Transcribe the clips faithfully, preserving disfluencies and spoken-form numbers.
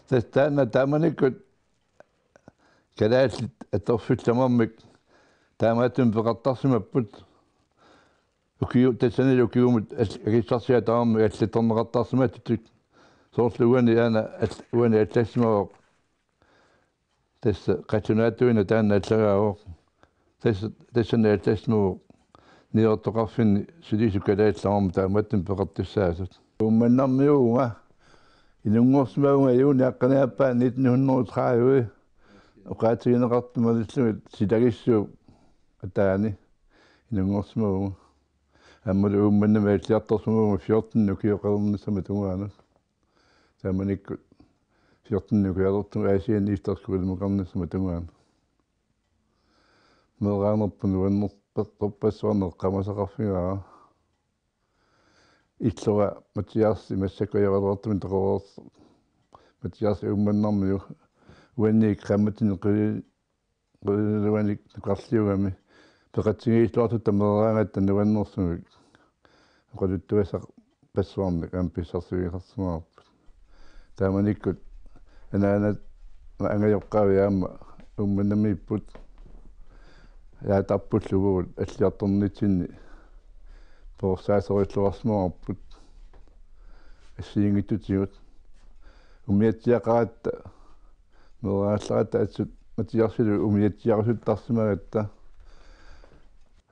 Tassa taanna taamanikkut kalaallit atorfillit tamarmik taamaattumik peqartarsimapput. Ukiu-, tassanilu ukiumut al-, akissarsiat tamarmik allattorneqartarsimattutut. Soorlu uani aana al-, uani allassimavoq. Tassa qallunaatuinnaq taanna allagaavoq. Tassa, tassani allassimavoq niuertoqarfinni sulisut kalaallit tamarmik taamaattumik peqartussaasut. Uummannarmiuuvunga, inunngorsimavunga juuni aqqaniappaa nitten hundrede og tredive. Oqaatigineqartut malillugit silagissuup ataani inunngorsimavunga. Aammalu Uummannami alliartorsimavunga fjorten ukioqalernissama tungaanut. Taamanikkut fjorten ukialertunga Asian Efterskolemukarnissama tungaanut. Meeraanerput nuannertorpassuarnik eqqaamasaqarfigaara. Illora Mathias massakkut ajoraluartumik toqoreersoq. Mathias Uummannarmiu uanniit qaammatini qili-, qililuanik nukarliugami peqatigiilluartutta meeraagatta nuannersumik oqaluttuassaqarpassuarnik aamma pissarsivigisarsimavarput. Taamanikkut anaanat angajoqqaavi aamma Uummannamiipput. Aatarpullu uagut alliartornitsinni perorsaasorilluarsimavarput assigiinngitsutigut. Umiatsiaqaratta, meeraallaratta assut Mathiasilu umiatsiarusuttarsimagatta.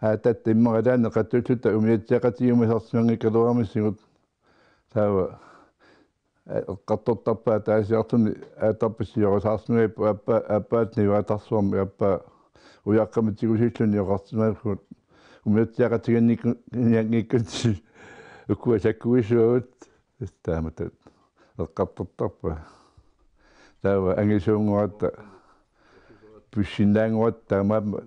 Aatatta immaqa ilaanni qatsulluta umiatsiaqatigiumasarsimanngikkaluaramisigut. Taava eqqartortarpaa ataasiarluni aatarput siorusaarsimagippoq aappaa, aappaata niuaatarsuarmi aappaa ujaqqamik tigusilluni oqarsimagakku umiatsiaqatigiinngikku-, -nngikkunngikkutsi ukua sakkuisuagut. Tassa taamatut eqqartortarpaa. Taava angisuunnguatta, pissinnaannguatta taamaammat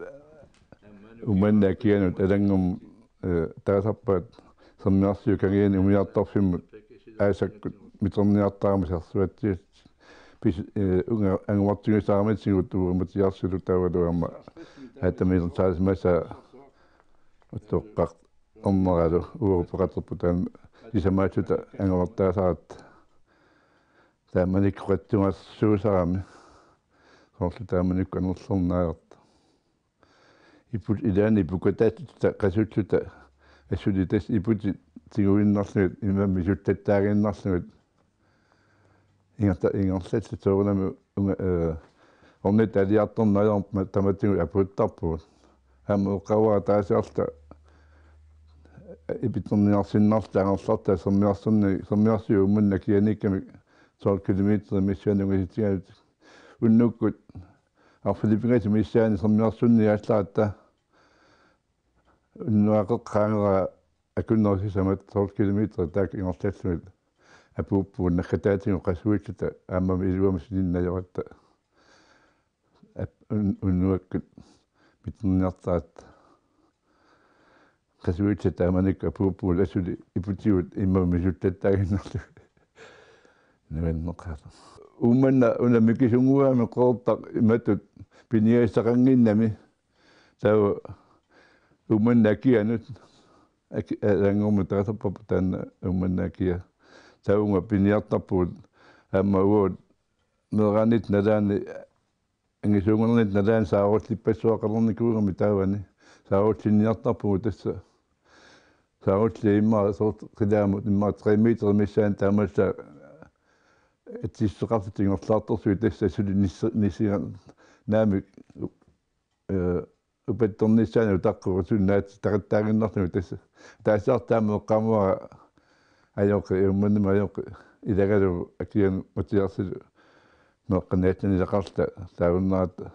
Uummannap akianut Alanngormut, eh, taasarpaat Sermiarsuup kangiani umiartorfimmut aasakkut miterniartaramik sersuatsiasut. Pis-, eh, unga-, anguartigisaramitsigut uagut Mathiasilu taavalu aamma aatamiilersaarisimasaa utoqqartorneralu uagut peqaterput taanna sisamaassutut anguartaasaratta. Taamanikkut qatsungersuusarami. Soorlu taamanikkut anorlernaarta. Iput ilaanni ipukataassutita qasulluta assuli tassa iputit tiguinnarlugit imaammi suttattaaginnarlugit. Ingerta-, ingerlalluta soorunami unga-, eh, ornitta aliartorneq ajormat tamatigut apuuttarpugut. Aamma eqqaavara ataasiarluta ipiterniarsinnarluta angerlarta Sermiarsuarni, Sermiarsuup Uummannap akianiikkamik tolv kilometer missaani ungasitigalutik. Unnukkut arfilipingasut missaanni Sermiarsuarni aallaratta unnuap qeqqanngera akunnerup sisamat tolv kilometer taakku ingerlallugit apuuppugut naggataatigut qasuilluta aammami iluamik sininnajoratta. Ap-, un-, unnuakkut miterniartaratta. Qasuilluta taamanikkut apuuppugut assuli iputigut imaammi suttattaaginnarlugit. Nuanneqaaq. Uummannap una mikisunnguugami Qeqertaq imatut piniagissaqannginnami. Taava Uummannap akianut aki-, Alanngormut taasarparput taanna Uummannap akia. Taava uunga piniartarpugut aamma uagut meeraanitta nalaani angisuunnguarnitta nalaani saarullipassuaqalernikuugami taavani. Saarullinniartarpugut tassa. Saarulliit immaqa soorlu qilaamut immaqa tre meter missaani taamaallaat atissuseqarlutik ingerlaartorsuit tassa suli nisse-, nissiga-, naamik, eh, upattornissaanut utaqqeqqusunnaat taqattaaginnarlugu tassa. Taassaartaammi eqqaamavara ajoqi, Uummannami ajoqi, ilagalugu akianut Mathiasilu meeqqanut allanut ilaqarluta taagorneratta.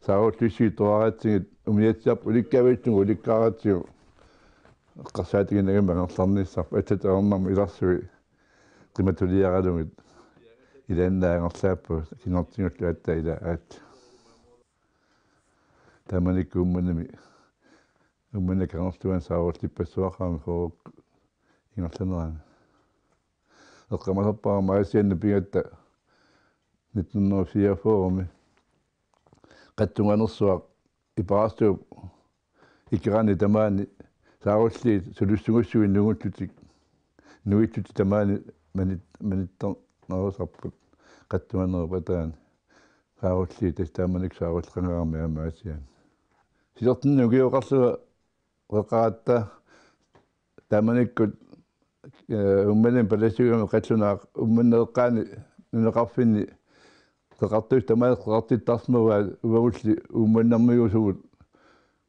Saarulliussiit tuaratsigit umiatsiarput ulikkavillugu ulikkaaratsigu eqqarsaatiginagimmi angerlarnissarput, allatut ajornarmut ilarsui qimatuliaralugit. Ilaannaat angerlaappagut, kingortigullu aatsaat ilaat aatsaat. Taamanikkut Uummannami, Uummannap kangerluani saarullippassuaqarami Fårø ingerlanerani. Eqqaamasarpara aamma Aasiannut pigatta nitten hundrede og fireogfyrre-mi qatsunganersuaq Iperaastuup ikerani tamaani saarulliit sulussugussui nungullutik, nuitsutik tamaani manit-, manittarnerusarput. qattuanerup ataani. Saarulliit tassa taamanikkut saarulleqangaarami aamma Aasianni. Sisortinni ukioqarlunga qeqaratta taamanikkut, eh, Uummannami palasuugami qallunaaq Uummannap eqqaani nunaqarfinni qeqartuusoq tamaasa qeqartittarsimavaa uagulli uummannarmigusugut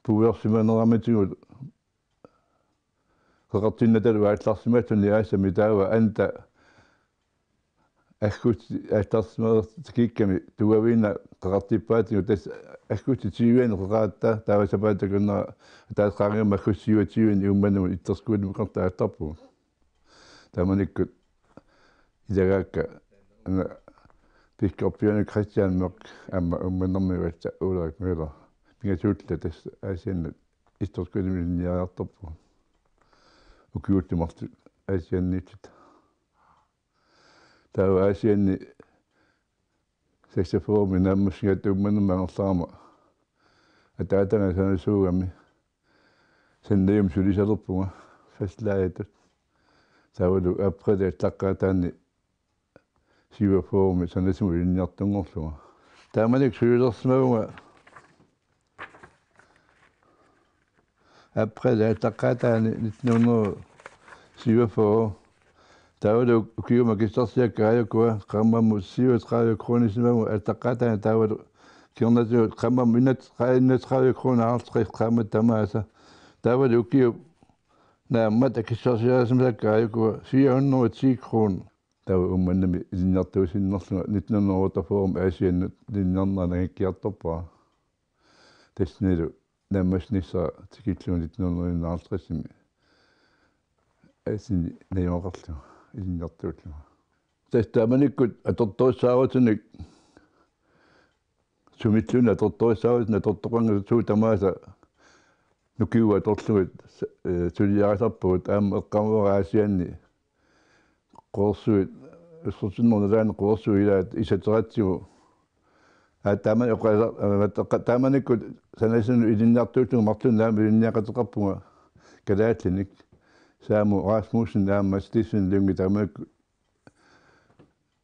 puiorsimaneramitigut qeqartinnatalu aallarsimalluni aasamit taava anta aggusti aallarsimareersimaffigigami tugaviinnaq qeqartippaatigut tassa aggusti tyve-ani qeqaratta taava sapaatip akunnera ataaseq qaangiummik aggusti syvogtyve-ani Uummannamut Itterskudimut aallarpugut. Taamanikkut ilagaakka una biskoppiunik Christian Mørch aamma Uummannarmiugatta Ulrik Møller. Pingasuulluta tassa Aasiannut Itterskudimut ilinniariartorpugut. Ukiullu marluk Aasianniilluta. Taava Aasianni seksogfyrremi naammassigatta Uummannamut angerlarama ataatagaq sanasuugami Sandajumi sulisalerpunga fastlagetut. Taavalu aprilip aallaqqaataani syvogfyrremi sanasumut ilinniartunngorlunga. Taamanikkut sulilersimavunga aprilip aallaqqaataani nitten hundrede syvogfyrre. Taavalu ukiumut akissarsiakka aajukua qaammammut syvogtredive kronesimavunga aallaqqaataani taavalu kingornatigut qaammammut enogtredive kroner halvtreds qaammatit tamaasa. Taavalu ukiup naammat akissarsiarisimasakka aajukua fire hundrede og ti kroner. Taava Uummannami ilinniartuusinnerlunga nitten hundrede og otteogfyrre Aasiannut ilinniarnera nangikkiartorpara. Tassanilu naammassinissara tikillugu nitten hundrede og enoghalvtredsimi Aasianni najugaqarlunga ilinniartuullunga. Tassa taamanikkut atortorissaarutinik sumilluunniit atortorissaarutinik atortoqanngitsut suut tamaasa nukiuat atorlugit, eh, suliarisarpagut aamma eqqaamavara Aasianni quersuit, ussertinnermi nalaani quersuit ilaat iserteratsigu. Aa, taamani oqaasa-, aa, taamanikkut sanasunut ilinniartuullugu marlunnik aamma ilinniaqateqarpunga kalaallinik. Samu Rasmussen aamma Stephen Lynge taamanikkut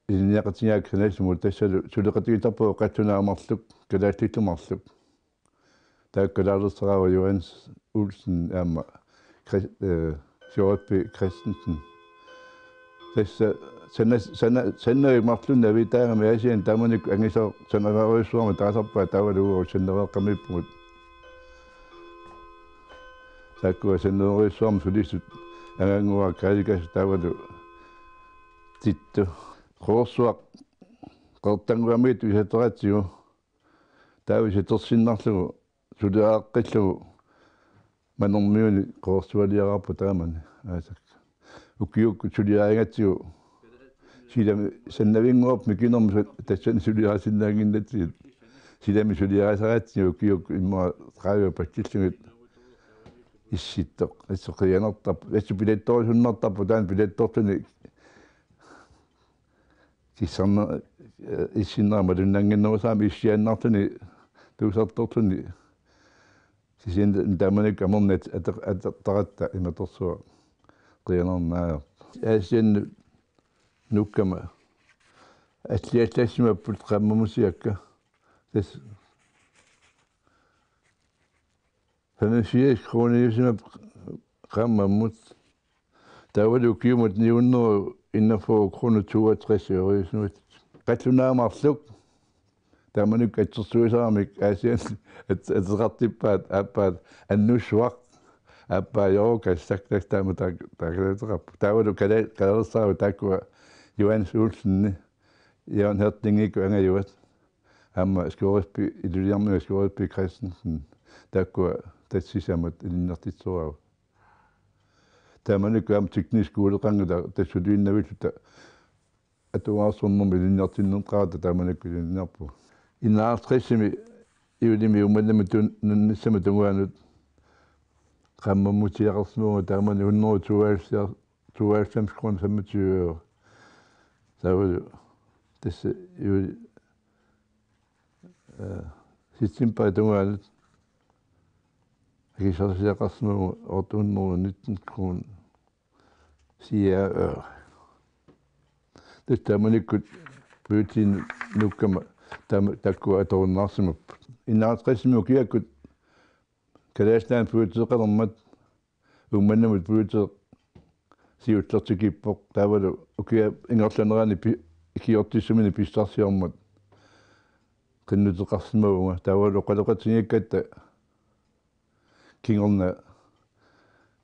ilinniaqatigaakka sanasumut tassalu suleqatigiittarpagut qallunaat marluk, kalaallillu marluk. Taakku kalaallisaraavaa Johannes Olsen aamma Chris-, eh, Sjooreppi Christensen. Tassa sana-, sana-, Sandavik marlunnik avitaagami Aasianni taamanikkut angisooq sanaveerujussuarmik taasarpaat taavalu uagut sannaveeqqamiippugut. Taakkua sanaveerujussuarmik sulisut Angannguaq Karikas taavalu Tittu. Quersuaq qeqertannguamiittut iserteratsigu. Taava isertersinnarlugu suliaqqillugu Manermiuni quersualiaraarput taamani aasaq. Ukiukkut suliarigatsigu silami Sandavinnguarput mikinermut tassani suliarisinnaannginnatsigit. Silami suliarisaratsigu ukiukkut immaqa tredive passillugit issittoq. Assut qiianartarpoq. Assut pilattorisunnartarpoq taanna pilattorluni kissarna-, eh, issinnera malunnannginnerusarami issiaannarluni tuusartorluni. Kisianni taamanikkut amernik ateq-, ateqartaratta imatorsuaq qiianarnaajarpoq. Aasiannut nuukkama alliallassimapput qaammammut siakka. Tassa femogfirs kroniusimapput qaammammut. Taavalu ukiumut ni hundrede enogfyrre kroner toogtres øriusimapput. Qallunaat marluk. Taamanikkut atsersuisaramik Aasianni at-, ateqartippaat aappaat Annussuaq, aappaa Jookas, tassa taama taak-, taakalateqarput. Taavalu kala-, kalaallisaraavut taakkua Johannes Olsen, Jørgen Hertingikkut angajuat. Aamma Scoresby, Ilulissarmiut Scoresby Christensen, taakkua tassa sisamat ilinniartitsisaraavut. Taamanikkut aamma teknisk skoleqanngilaq tassa suliinnavilluta atuarsuarnermi ilinniartinneqaratta taamanikkut ilinniarpugut. Enoghalvtredsimi juulimi Uummannamut tun-, nunissama tungaanut qaammammut siaqarsimavunga taamani hundrede tooghalvfjerds, tooghalvfems kroner femogtyve øre. Taavalu tassa juuli, eh, septembarip tungaanut akissarsiaqarsimavunga otte hundrede nitten kroner fire øre. Tassa taamanikkut politiinut nuukkama taama takkua atorunnaarsimapput. Enoghalvtredsimi ukiakkut Kalaallit Nunaanni politeeqalermat Uummannamut politeeq siulleq tikippoq, taavalu ukiup ingerlanerani pi-, ikiortissaminik pissarsiormat qinnuteqarsimavunga, taavalu oqaloqatigiikkatta kingorna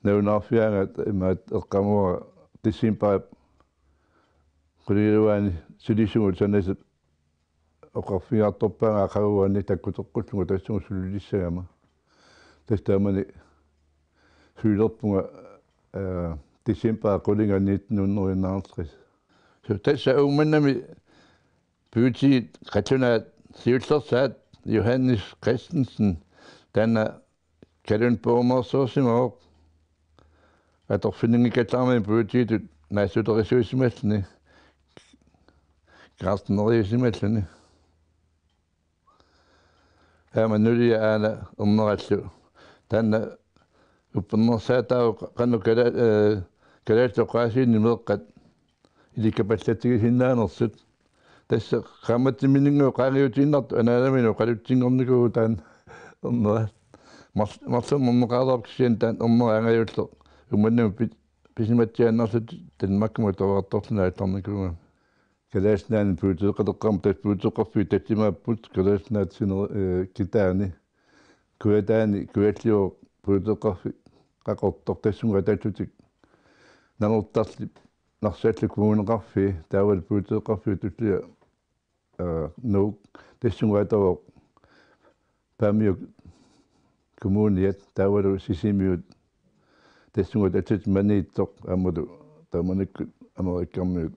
nalunaarfigaangat imaattoq eqqaamuara decembarip qulingiluaani sulissugut sanasit oqarfigaartorpaannga aqaguani takkuteqqullugu tassunga sulilissagama. Tassa taamani sulilerpunga, eh, decembarip qulinga nitten hundrede enoghalvtreds. Så tassa Uummannami politiit qallunaat siullersaat Johannes Christensen taanna Kalundborgmeersuusimavoq, atorfinninngikkallarmat politiitut naassuterisuusimalluni, gartneriusimalluni. Aamma nulia aana ernerallu. Taanna uppernarsaataa qanoq kala-, eh, kalaallit oqaasiinik meeqqat ilikkapallatsigisinnaanersut. Tassa qaammatimminngaanniit qaangiutiinnartoq anaanaminut oqalutsinngornikuuvoq taanna ernera. Mar-, marlunnik erneqareerpoq kisianni taanna ernera angajulleq Uummannamut pi-, pisimatsiaannarlutik Danmarkimut atuartorluni aallarnikuugami. Kalaallit Nunaanni politeeqateqqaarmat tassa politeeqarfiit tallimaapput Kalaallit Nunaat siner-, eh, kitaani. Kujataani kujalliuvoq politeeqarfik Qaqortoq tassunga atallutik Nanortallip Narsallip kommuneqarfii, taavalu politeeqarfiup tullia, eh, Nuuk, tassunga atovoq Paamiut Kommuniat, taavalu Sisimiut tassunga atallutik Maniitsoq aammalu taamanikkut Amerikkarmiut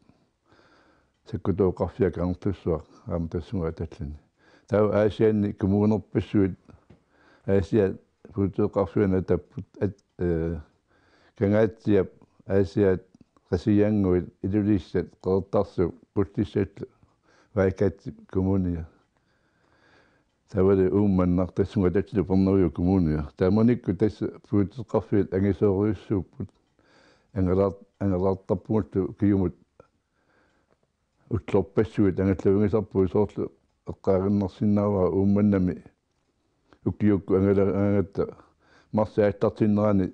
Sakkutooqarfia Kangerlussuaq aamma tassunga atalluni. Taava Aasianni kommunerpassuit, Aasiaat politeeqarfianut atapput, at-, eh, Kangaatsiap, Aasiaat Qasigiannguit, Ilulissat, Qeqertarsuup Qullissat, Vaikaatsip Kommunia. Taavalu Uummannaq tassunga atallit Upernaviup Kommunia. Taamanikkut tassa politeeqarfiit angisoorujussuupput. Angalaar-, angalaartarpugullu ukiumut ullorpassuit angallavigisarput, soorlu eqqaaginnarsinnaavara Uummannami ukiukkut angalaaraangatta marsip aallartinnerani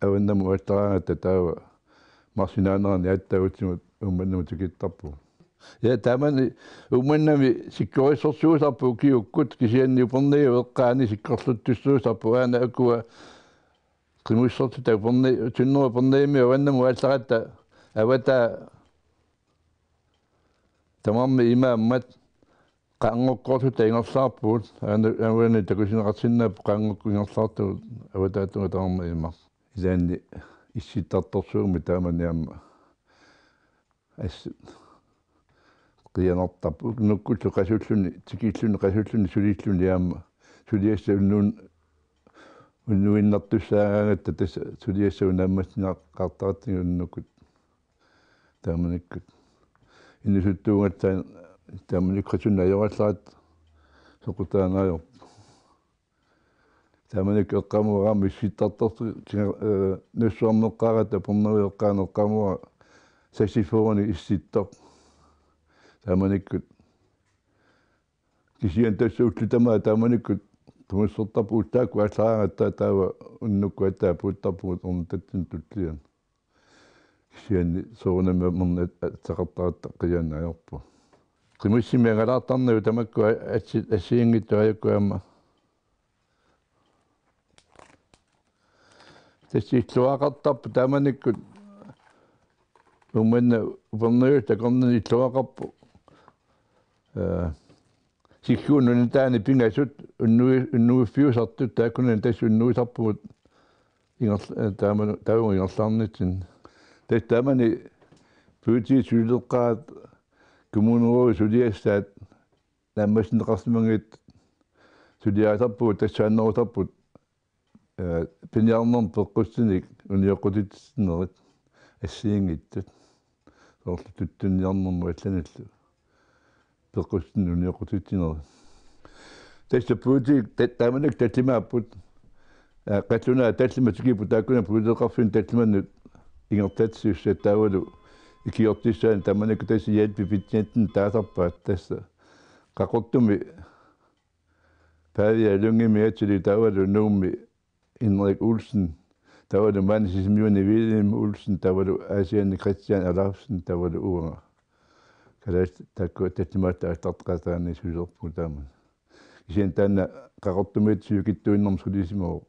avannamut uattaraangatta taava marsip naanerani aatsaagutsigu Uummannamut tikittarpugut. Ja, taamani Uummannami sikkorissorsuusarput ukiukkut, kisianni Upernaviup eqqaani sikkorluttussuusarput, aana ukua qimusserluta Uperna-, Tynnerup Upernavimmiut avannamut aallaratta avataa tamarmik imaammat qaanngukkoorluta ingerlaarpugut, aana, aana takusineqarsinnaapput qaanngukkut ingerlaartugut avataatungaa tamarmik imaat. Ilaanni issittartorsuummik taamani aamma assut qiianartarput, unnukkullu qasulluni, tikilluni, qasulluni, sulilluni aamma. Suliassat unnuin-, unnuinnartussaagaangatta tassa suliassat unaammassineqartaratsigu unnukkut. Taamanikkut inuusuttuugatta taamanikkut qasunik ajorallaat soqutaanngajorpoq. Taamanikkut eqqaamuara aamma issittartorsuuvoq, eh, Nussuarmeeqqaaratta Upernaviup eqqaani eqqaamuara saxofonik issittoq. Taamanikkut kisianni tassa ullut tamaat taamanikkut qimussertarput, ullaakkut aallaraangatta taava unnukkut ataa puuttarpugut ornitatsinnut tullianut. Kisianni soorunami amernik ateqartaratta qiianngajorpoq. Qimussimik angalaartarnagu tamakku a-, assi-, assigiinngitsut aajuku aamma. Tassa illuaraqartarput taamanikkut Uummannap Upernaviup takornani illuaraqarput. Eh, Sigguup nunataani pingasut unnui-, unnuiffiusartut, taakkunani tassa unnuisarpugut ingerl-, eh, taamani, taavunga ingerlaarnitsinni. Tassa taamani politiit sulileqqaat kommunerådip suliassaat naammassineqarsimanngitsut suliaasarpugut, tassaannerusarput, eh, piniarnermut peqqussinik unioqqutitsinerit assigiinngitsut. Soorlu tuttunniarnermut allanillu peqqussinik unioqqutitsinerit. Tassa politiit ta-, taamanikkut tallimaapput. Eh, qallunaat tallimat tikipput, taakkunani politeeqarfinnut tallimannut ingerlatsisussat, taavalu ikiortissaani taamanikkut tassa hjælpebetjentini taasarpaat tassa. Qaqortumi Pavia Lynge Miettili taavalu Nuummi Henrik Olsen, taavalu maani Sisimiuni Wilhelm Olsen, taavalu Aasianni Christian Olufsen, taavalu uanga. Kalaallit taakku tallimaat aallarteqqaataanni sulilerpugut taamani. Kisianni taanna Qaqortumiit sivikitsuinnarmut sulisimavoq.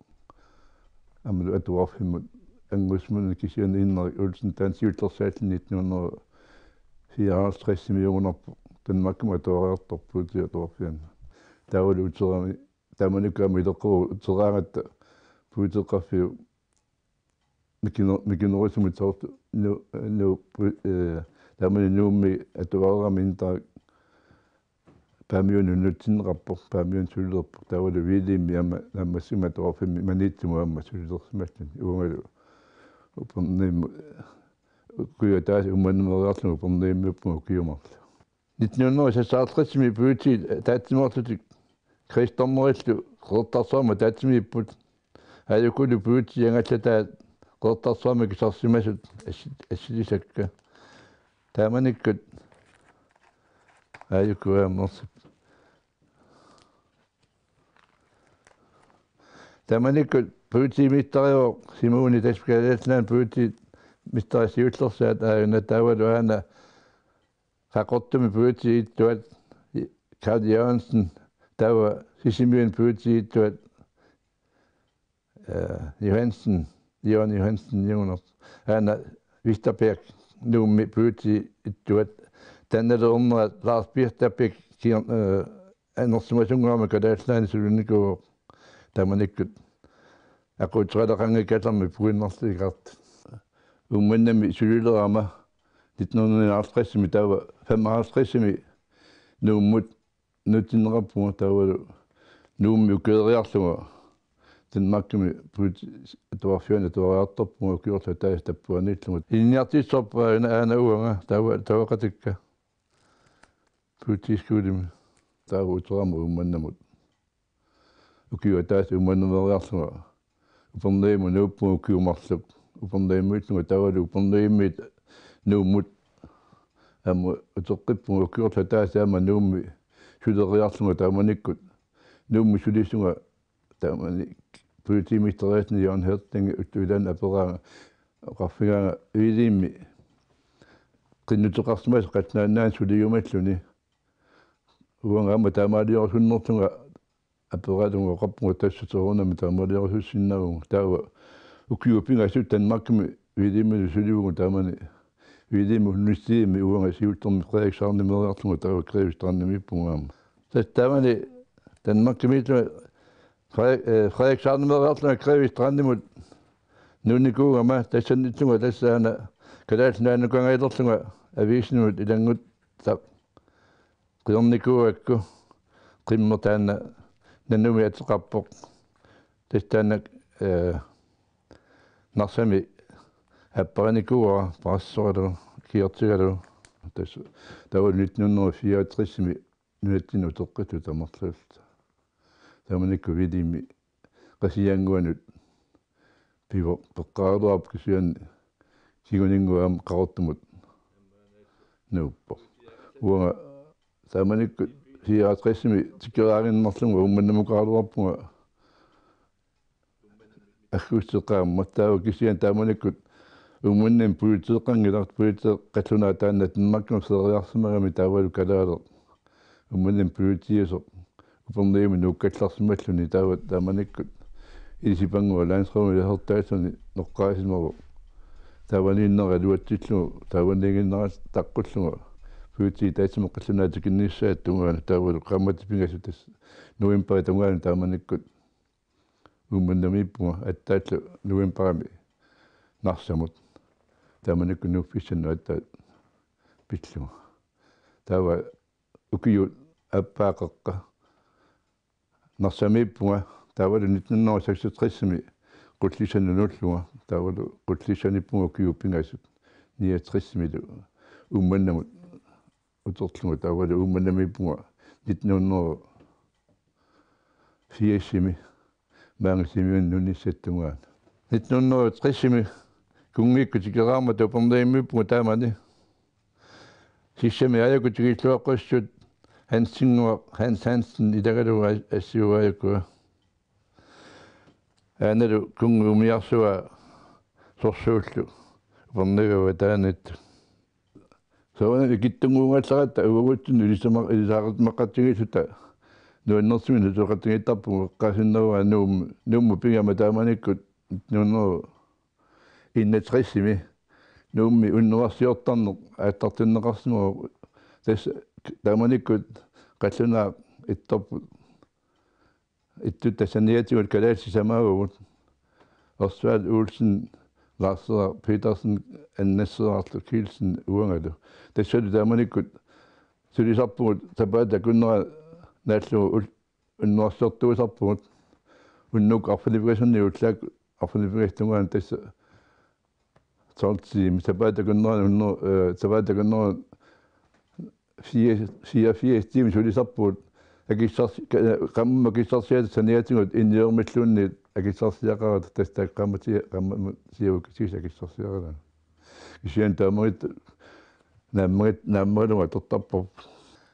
Aammalu atuarfimmut Angus Munde kisianni Henrik Olsen taanna siullersaalluni nitten hundrede fireoghalvtredsimiugunarpoq Danmarkimut atuariartorpoq politiit atuarfianni. Taavalu uterami taamanikkut aamma ileqquvoq uteraangatta politiit qaffio mikino-, mikinerusumik soorlu nu-, nu-, pu-, eh, taamani Nuummi atuarerami intaak Paamiunut nutsinneqarpoq, Paamiunut sulilerpoq, taavalu Wilhelmi aamma naammassimavoq atuarfimmi Maniitsumut aamma sulilersimalluni. Uangalu Upernavimmut, ukiut ataaseq Uummannameriarlunga Upernavimmiippunga ukiut marluk. Nitten hundrede seksoghalvtredsimi politiit ataatsimoorlutik Kristofferillu Qeqertarsuarmi ataatsimiipput. Aajukulu politiit angallataat Qeqertarsuarmi kisarsimasut assi-, assilisakka. Taamanikkut aajuku aamma mersip. Taamanikkut politimesterioq Simoni Taskalatan politimesteri siullersaat aajuna taavalu aana Qaqortumi politiit ittuat Karl Jørgensen, taava Sisimiuni politiit ittuat, eh, Johansen, Jørgen Johansen Jonas, aana Vesterberg, Nuummi politiit ittuat, taannalu ornerat Lars Vesterberg, kier-, eh, annersimasunnguamik Kalaallit Nunaanni sulinikuuvoq taamanikkut aquuteraleqanngikkallarmik puinnarsigaat. Uummannami sulilerama nitten hundrede og halvtredsimi taava femoghalvtredsimi Nuummut nutsinneqarpunga taavalu Nuummi ukeeriarlunga Danmarkimi politi-, atuarfiani atuariartorpunga ukiorlu ataaseq tappuaniillunga. Ilinniartitsisorput aana, aana uanga taava, taava qatikka politiskolimi taava uterama Uummannamut. Ukiut ataaseq Uummannameriarlunga Upernavimmi nuuppunga ukiut marluk. Upernavimmiillunga taavalu Upernavimmiit Nuummut aamma uteqqippunga ukiorlu ataaseq aamma Nuummi suleriarlunga taamanikkut. Nuummi sulisunga taamani politimesteriaatini Jørgen Herting ulluni ilaanni aperaanga oqarfigaanga Wilhelmi qinnuteqarsimasoq Qallunaat Nunaannut suliumalluni. Uanga aamma taamaaliorusunnerlunga aperalunga oqarpunga tassa soorunami taamaaliorusussinnaavugut. Taava ukiut pingasut Danmarkimi Wilhelmillu sulivugut taamani. Wilhelmi universitetimi uanga siullermik Frederikshavnimeriarlunga taava Greve Strandimiippunga aamma. Tassa taamani Danmarkimiillunga Frederik-, eh, Frederikshavnimeriarlunga Greve Strandimut nuunnikuugama tassaniillunga tassa aana Kalaallit Nunaannukangajalerlunga aviisinut ilannguttaq qiornikuugakku qimmeq taanna nanumi ateqarpoq. Tassa taanna, eh, Narsami aapparinikuuara paasissoralugu, kiortigalugu. Tassa taava nitten hundrede fireogtresimi nunatsinnut uteqqittoq tamarluulluta. Taamanikkut Wilhelmi Qasigiannguanut pivoq peqqaraluarpoq kisianni kinguninnguaq aamma Qaqortumut nuuppoq. Uanga taamanikkut fireogtresimi tikeraanginnarlunga Uummannamukaraluarpunga aggustip qaammat taava kisianni taamanikkut Uummannami politeeqqanngilaq, politeeqqallunga taanna Danmarkimut feriarsimagami taavalu kalaaleq Uummannami politiiusoq Upernavimmi nuukkallarsimalluni taava taamanikkut ilisipannguaq Landsrevisortaasunit noqqaasimavoq. Taavaniinnera iluatsillugu, taavaniiginnera taqqullunga. Politiit taassumaqqillunga tikinnissaata tungaanut taavalu qaammatit pingasut tassa novembarip tungaanut taamanikkut Uummannamiippunga aatsaallu novembarimi Narsamut. Taamanikkut nuuffissannut aatsaat pillunga. Taava ukiut aappaa qeqqa Narsamiippunga taavalu nitten hundrede seksogtresimi Qullissanut nuullunga taavalu Qullissanippunga ukiut pingasut niogtresimilu Uummannamut uterlunga taavalu Uummannamiippunga nitten hundrede firsimi maanga Sisimiuni nunissap tungaanut. Nitten hundrede tresimi kunngikkut tikeraarmata Upernavimmiippunga taamani. Sissami aajuku tikilluaqqusut Hansinnguaq Hans Hansen ilagalugu assiuaajukua. Aanalu kunngumiarsua sorsuullu upernaviup ataaniittut. Soorunami ikittunnguugallaratta uagutsinnut ilisama-, ilisarisimaqatigiilluta nuannersumik nutaaqatigiittarpugut eqqaasinnaavara Nuum-, Nuummut pigama taamanikkut nunnu innatrissimi Nuummi unnuarsiortarneq aallartinneqarsimavoq. Tassa taamanikkut qallunaaq ittorput ittut tassaniatigut kalaallit sisamaavagut. Osvald Olsen, Lars Petersen, Annaseerarlu Kielsen uangalu. Tassalu taamanikkut sulisarpugut sapaatip akunnera naallugu ul-, unnuarsiortuusarpugut. Unnukkut arfineq-pingasunni ullaaq arfineq-pingasut tungaanut tassa tolv timer sapaatip akunnera unnu-, øh, sapaatip akunnera fire, fireogfirs timer sulisarpugut. Akissars-, ka-, qaammammut akissarsiaata saniatigut inniormilluunniit akissarsiaqarata tassa qaammatia-, qaammammut siavukkut akissarsiaqarata. Kisianni taamagit-, naammagit-, naammagalugu atortarparput.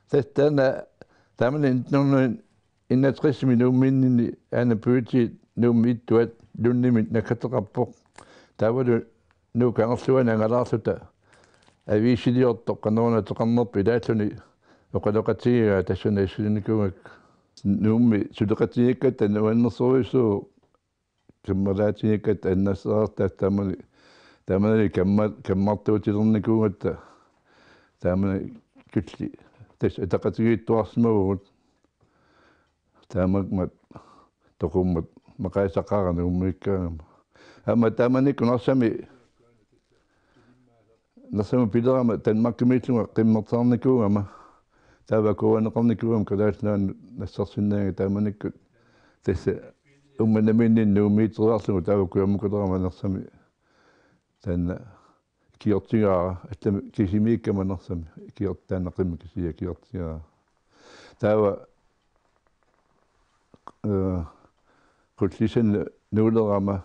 Tassa taanna taamani nitten hundrede innatrissimi Nuummiinnini aana puitit Nuummi ittuat Lundimit nakkateqarpoq. Taavalu Nuup Kangerluani angalaarluta aviisiliortoq qanoruna ateqarnerput ilaalluni oqaloqatigigaa tassani assilinnikuugakku. Nuummi suleqatigiikkatta nuannersorujussuuvoq kammalaatigiikkatta Annaseerartaat taamani, taamanili kamma-, kammartuutilernikuugatta taamanikkut tassa ataqatigiittuarsimavugut. Taamaammat toqummat maqaasisaqarani ummiikkaangama. Aamma taamanikkut Narsami, Narsamut pilerama Danmarkimiillunga qimmertarnikuugama. Taava akuuneqarnikuugama Kalaallit Nunaannut nassarsinnaanngilaq taamanikkut. Tassa Uummannamiinninni Nuummiiteriarlugu taava kujammukalerama Narsami. Taanna ikiortigaara, allamik kisimiikkama Narsami, ikiort-, taanna qimmit kisiat ikiortigaara. Taava, øh, Qullissanut nuulerama,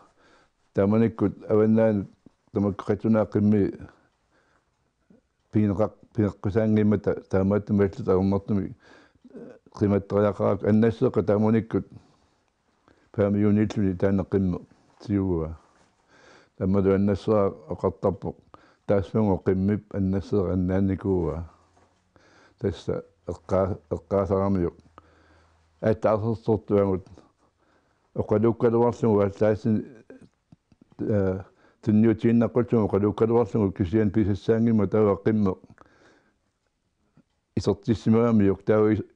taamanikkut avannaanut tamakku qallunaat qimmii pineqaq-, pineqqusaanngimmata taamaattumik allatut ajornartumik, øh, qimattariaqarakku Annaseeqqap taamanikkut Paamiuniilluni taanna qimmeq tiguaa. Taamalu Annaseeraq oqartarpoq: Taassuma qimmip Annaseeraq annaanikuuaa. Tassa eqqaa-, eqqaasaramiuk. Aatsaasersortuagut oqaluukkaluarlugu aallaasin-, øh, tunniutiinnaqqullugu oqaluukkaluarlugu kisianni pisassaanngimmat taava qimmeq isertissimagamiuk taava is-,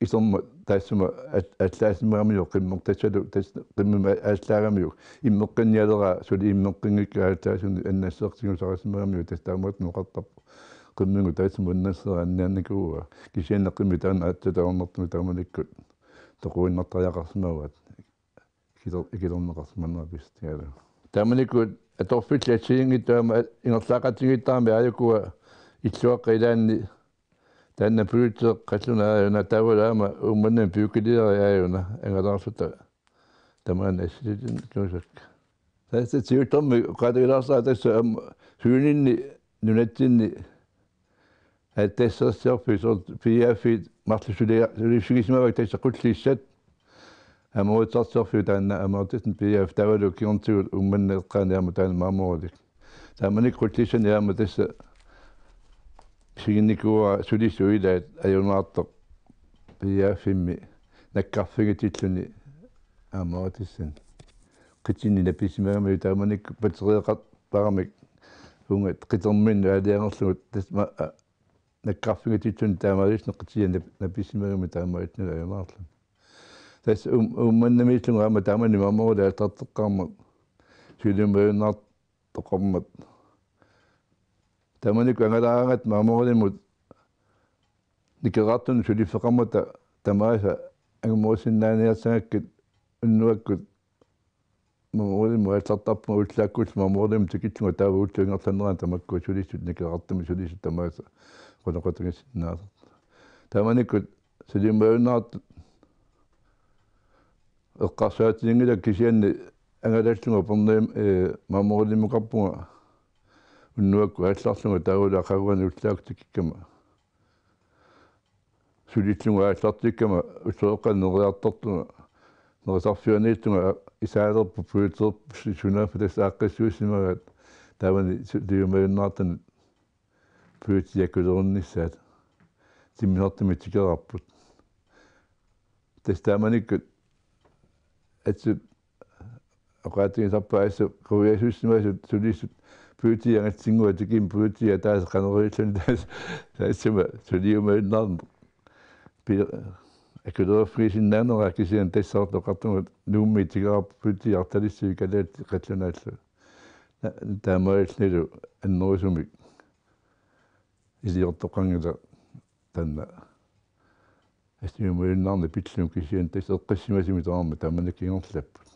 isermat taassuma aal-, aallaasimagamiuk qimmeq tassalu, tassa qimmimik aallaagamiuk. Immeqqinnialeraa suli immeqqinngikkaa aallaasunik Annaseeqqap tigusarisimagamiuk tassa taamaattumik oqartarpoq. Qimmigut taassuma Annaseeraq annaanikuuaa. Kisianni qimmit taanna allatut ajornartumik taamanikkut toquinnartariaqarsimavaat. Ikiler-, ikilerneqarsimanerat pissanngikkaluarlugu. Taamanikkut atorfillit assigiinngitsut aamma ingerlaaqatigiittarami aajukua illuaqqat ilaanni taanna puiuteeqqalluna aajuna taavalu aamma Uummannami puikiliari aajuna angalaarluta tamaani assiliinnartuusakka. Tassa siullermik oqaatigilaarsaraa tassa aamma sulininni nunatsinni aatsaasersorfiit soorlu P F-it marluk sulia-, suliffigisimavarput tassa Qullissat. Amoritsersorfiit taanna Amoritsen P F taavalu kingornatigut Uummannap eqqaani aamma taanna Marmorilik. Taamanikkut Qullissani aamma tassa isiginnikuuara sulisut ilaat ajunaartoq P F-immi nakkarfigitilluni Amoritsen. Qitinik napisimagamiuk taamanikkut batteriiqarparamik uunga qiterminnut aalajangerlugu tassa ma-, a-, nakkarfigitilluni taamaalilluni qitia nap-, napisimagamiuk taamaalilluni ajunaarluni. Tassa Uum-, Uummannamiillunga aamma taamani Marmorilik aallarteqqaarmat suliumajunnaartoqarmat. Taamanikkut angalaaraangatta Marmorimut nikerartunut suliffeqarmata tamaasa angumerisinnaaniassagakkit unnuakkut Marmorimut aallartarpunga ullaakkullu Marmorimut tikillunga taava ullup ingerlanerani tamakkua sulisut nikerartumik sulisut tamaasa oqaloqatigisinnaasarput. Taamanikkut suliumajunnaartut eqqarsaatiginngilakka kisianni angalallunga Upernaviup, øh, Marmorimukarpunga unnuakkut aallarlunga taavalu aqaguani ullaakkut tikikkama sulillugu aallartikkama utoqqaannaq neriartortunga, nerisarfianiittunga isaalerput pujuteerput sunaaffa tassa aaqqissuussimagaat taamani suliumajunnaartunut pujutit akulernissaat timmisartumik tikeraarput. Tassa taamanikkut assut oqaatigisarpaat assut quiasuussimasut sulisut pujutit angatsinnguatik pujutit ataasiinnaq qanoq iliorluni tassa taassuma suliumajunnaarneq pi-, akulerfigisinnaanera kisianni tassaartoqartunga Nuummi tikeraarput pujutit artalissuit kalaallit qallunaallu. Na-, taamaalillunilu annerusumik iliortoqanngilaq taanna. Assimajunnaarneq pillugu kisianni tassa eqqissimasumik tamarmik taamanikkut ingerlapput.